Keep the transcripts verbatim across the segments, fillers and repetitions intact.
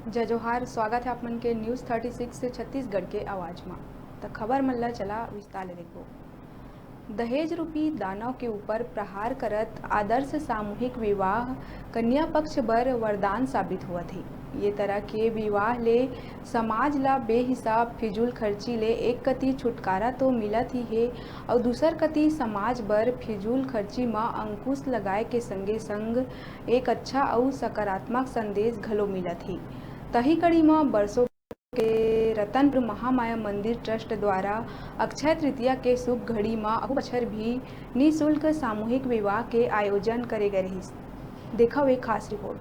जय जोहार, स्वागत है आप मन के News Thirty Six छत्तीसगढ़ के आवाज मा। त खबर मन ला चला विस्तार ले देखबो। दहेज रूपी दानव के ऊपर प्रहार करत आदर्श सामूहिक विवाह कन्या पक्ष बर वरदान साबित होवत हे। ये तरह के विवाह ले समाज ला बेहिसाब फिजूल खर्ची ले एक कति छुटकारा तो मिलत ही हे, अउ दूसर कति समाज बर फिजूल खर्ची म अंकुश लगाए के संगे संग एक अच्छा अउ सकारात्मक संदेश घलो मिलत हे। तही कड़ी म बरसों के रतनपुर महामाया मंदिर ट्रस्ट द्वारा अक्षय तृतीया के शुभ घड़ी म अहू बछर भी निशुल्क सामूहिक विवाह के आयोजन करे गए रहिस। देखव एक खास रिपोर्ट।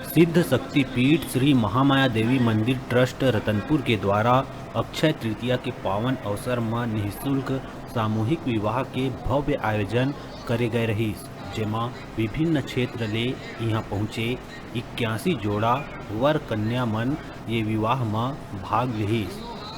सिद्ध शक्तिपीठ श्री महामाया देवी मंदिर ट्रस्ट रतनपुर के द्वारा अक्षय तृतीया के पावन अवसर म निशुल्क सामूहिक विवाह के भव्य आयोजन करे गए रहिस, जेमा विभिन्न क्षेत्र ले इहां पहुंचे इक्यासी जोड़ा वर कन्या मन ये विवाह म भाग लिहिस।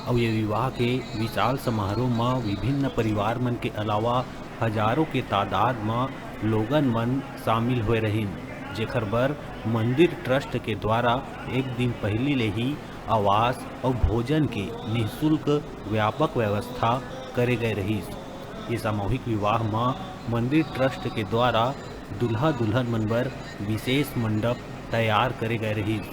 अउ ये विवाह के विशाल समारोह म विभिन्न परिवार मन के अलावा हजारों के तादाद म लोगन मन शामिल होए रहिन, जेखर बर मंदिर ट्रस्ट के द्वारा एक दिन पहिली ले ही आवास अउ भोजन के निशुल्क व्यापक व्यवस्था करे गए रहिस। ये सामूहिक विवाह म मंदिर ट्रस्ट के द्वारा दूल्हा दुल्हन मन बर विशेष मंडप तैयार करे गए रहिस,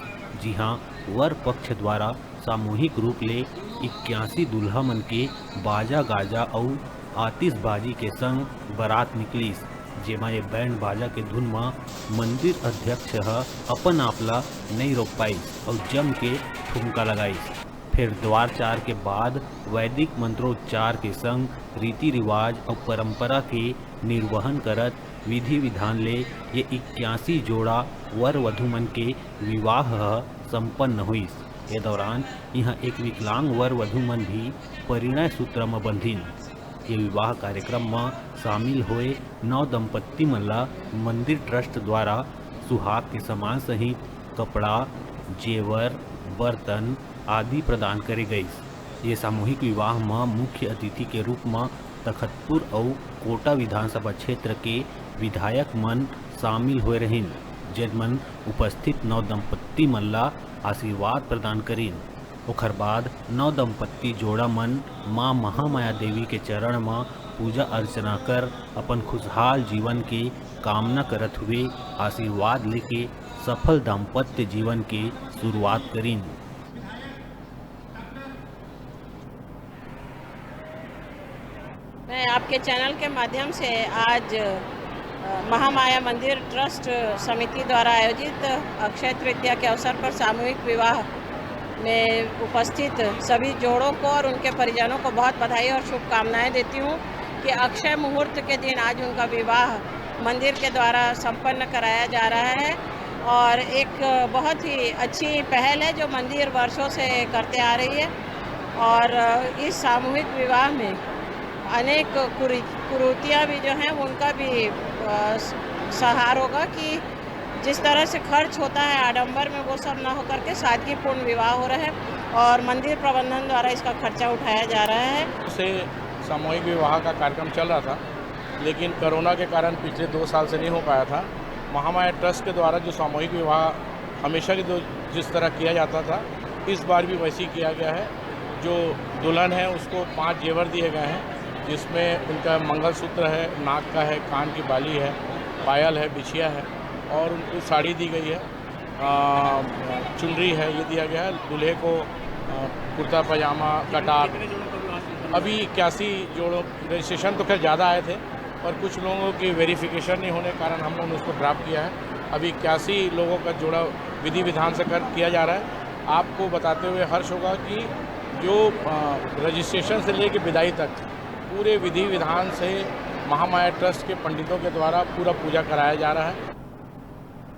जिहां वर पक्ष द्वारा सामूहिक रूप ले इक्यासी दूल्हा मन के बाजा गाजा अउ आतिशबाजी के संग बारात निकलिस, जेमा ये बैंड बाजा के धुन म मंदिर अध्यक्ष ह अपन आप ला नइ रोक पाइस अउ जम के ठुमका लगाइस। फिर द्वारचार के बाद वैदिक मंत्रोच्चार के संग रीति रिवाज अउ परंपरा के निर्वहन करत विधि विधान ले ये इक्यासी जोड़ा वर वधु मन के विवाह ह संपन्न होइस। ये दौरान इहां एक विकलांग वर वधु मन भी परिणय सूत्र म बंधिन। ये विवाह कार्यक्रम म शामिल होए नव दंपत्ति मन ला मंदिर ट्रस्ट द्वारा सुहाग के सामान सहित कपड़ा, जेवर, बर्तन आदि प्रदान करे गइस। ये सामूहिक विवाह म मुख्य अतिथि के रूप म तखतपुर अउ कोटा विधानसभा क्षेत्र के विधायक मन शामिल होए रहिन, जेन मन उपस्थित नव दंपत्ति मन ला आशीर्वाद प्रदान करिन। ओखर बाद नव दंपत्ति जोड़ा मन मां महामाया देवी के चरण म पूजा अर्चना कर अपन खुशहाल जीवन के कामना करत हुए आशीर्वाद लेके सफल दाम्पत्य जीवन के शुरुआत करिन। मैं आपके चैनल के माध्यम से आज, अ, महामाया मंदिर ट्रस्ट समिति द्वारा आयोजित अक्षय तृतीया के अवसर पर सामूहिक विवाह में उपस्थित सभी जोड़ों को और उनके परिजनों को बहुत बधाई और शुभकामनाएं देती हूँ कि अक्षय मुहूर्त के दिन आज उनका विवाह मंदिर के द्वारा संपन्न कराया जा रहा है और एक बहुत ही अच्छी पहल है जो मंदिर वर्षों से करते आ रही है। और इस सामूहिक विवाह में अनेक कुरी-, कुरीतियाँ भी जो हैं, उनका भी, अ, स-, संहार होगा कि जिस तरह से खर्च होता है आडंबर में, वो सब ना होकर के सादगीपूर्ण विवाह हो रहा है और मंदिर प्रबंधन द्वारा इसका खर्चा उठाया जा रहा है। से सामूहिक विवाह का कार्यक्रम चल रहा था, लेकिन कोरोना के कारण पिछले दो साल से नहीं हो पाया था। महामाया ट्रस्ट के द्वारा जो सामूहिक विवाह हमेशा की जो, जिस तरह किया जाता था, इस बार भी वैसे ही किया गया है। जो दुल्हन है, उसको पांच जेवर दिए गए हैं, जिसमें उनका मंगलसूत्र है, नाक का है, कान की बाली है, पायल है, बिछिया है और उनको साड़ी दी गई है। अ, चुनरी है, ये दिया गया है। दूल्हे को, अ, कुर्ता पजामा, कटार। अभी इक्यासी जोड़ों, रजिस्ट्रेशन तो खैर ज़्यादा आए थे, पर कुछ लोगों की वेरिफिकेशन नहीं होने के कारण हम लोगों ने उसको ड्रॉप किया है। अभी इक्यासी लोगों का जोड़ा विधि विधान से कर, किया जा रहा है। आपको बताते हुए हर्ष होगा कि जो, अ, रजिस्ट्रेशन से लेके विदाई तक पूरे विधि विधान से महामाया ट्रस्ट के पंडितों के द्वारा पूरा पूजा कराया जा रहा है।